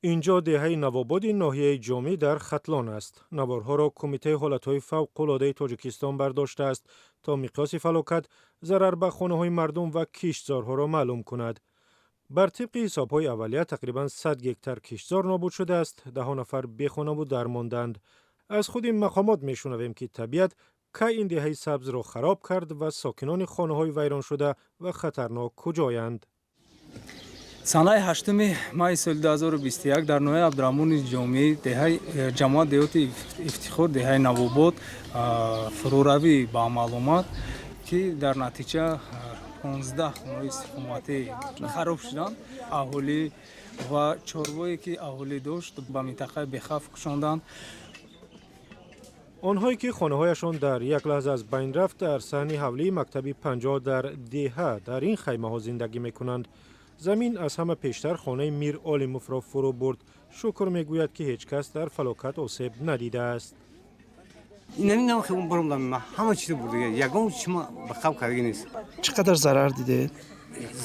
Инҷо деҳаи Навободи ноҳияи Ҷомӣ дар Хатлон аст. Наворҳоро Кумитаи ҳолатҳои фавқулодаи Тоҷикистон бардоштааст, то миқёси фалокат, зарар ба хонаҳои мардум ва киштзорҳоро маълум кунад. Бар тибқи ҳисобҳои аввалия, тақрибан 100 гектар киштзор нобуд шудааст, даҳо нафар бехонаву дар монданд. Аз худи мақомот мешунавем, ки табиат кай ин деҳаи сабзро хароб кард ва сокинони хонаҳои вайроншуда ва хатарнок куҷоянд. Санаи 8 майи соли 2021 дар ноҳияи Абдураҳмони Ҷомӣ, деҳаи ҷамоат деҳоти Ифтихор, деҳаи Навобод фурӯравӣ ба амал омад, ки дар натиҷа 15 хонаҳои истиқоматӣ хароб шуданд. Аҳолӣ ва чорвое, ки аҳолӣ дошт, ба минтақаи бехавф кушонданд. Онҳое, ки хонаҳояшон дар як лаҳза аз байн рафт, дар саҳни ҳавлии мактаби 50 дар деҳа дар ин хаймаҳо зиндагӣ мекунанд. Замин аз ҳама пештар хонаи Мир Олимовро фурӯ бурд. Шукр мегӯяд, ки ҳеҷ кас дар фалокат осеб надидааст. Намедонам, хеле баромдам, ҳама чизо бурдага, ягон чима ба қаб кардаги нест. Чӣ қадар зарар дидед?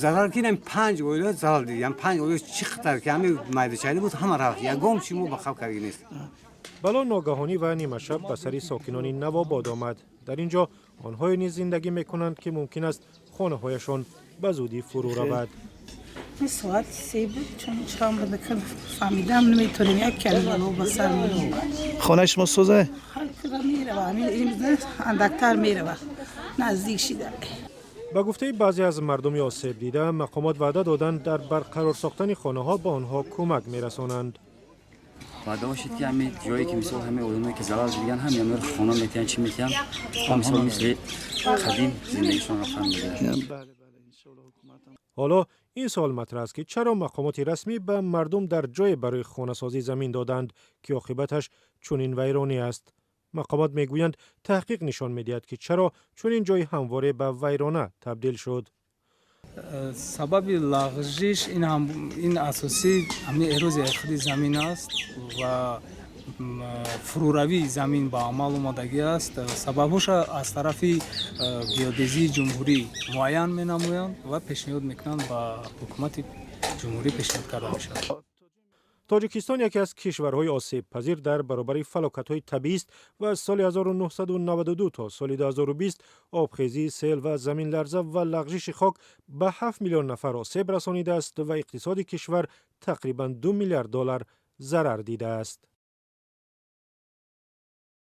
Зарар ки панҷ оила зарар дидем. Панҷ оила чӣ қадар ки ҳами майдачайда буд, ҳама рафт, ягон чимо ба қаб кардаги нест. Бало ногаҳонӣ ва нимашаб ба сари сокинони Навобод омад. Дар ин ҷо онҳое низ зиндагӣ мекунанд, ки мумкин аст хонаҳояшон ба зудӣ фурӯ равад. Соати 3 буд, чун чанд буда, фаҳмидам, наметонем, як ками бало ба сар. Хонаи шумо сӯзе? Мерава, андактар мерава, наздик шида. Ба гуфтаи баъзе аз мардуми осебдида, мақомот ваъда доданд, дар барқарор сохтани хонаҳо ба онҳо кӯмак мерасонанд. Ваъда шуд, ки ҳами ҷое ки, мисол, ҳами одамое, ки зарар дидаган, ҳами ҳамаро хона метиҳанд, чӣ метиҳанд, мисол, мисли қадим зиндагишон рафтан мегирад. Ҳоло ин суол матраҳ аст, ки чаро мақомоти расмӣ ба мардум дар ҷое барои хонасозӣ замин доданд, ки оқибаташ чунин вайронӣ аст. Мақомот мегӯянд, таҳқиқ нишон медиҳад, ки чаро чунин ҷои ҳамворе ба вайрона табдил шуд. Сабаби лағжиш ин асосӣ ҳамин эрозияи худи замин аст ва фурӯравии замин ба амал омадагӣ аст. Сабабҳоша аз тарафи геодезии ҷумҳурӣ муайян менамоянд ва пешниҳод мекунанд, ба ҳукумати ҷумҳурӣ пешниҳод карда мешавад. Тоҷикистон яке аз кишварҳои осебпазир дар баробари фалокатҳои табиист ва аз соли 1992 то соли 2020 обхезӣ, сел ва заминларза ва лағжиши хок ба 7 миллион нафар осеб расонидааст ва иқтисоди кишвар тақрибан 2 миллиард доллар зарар дидааст.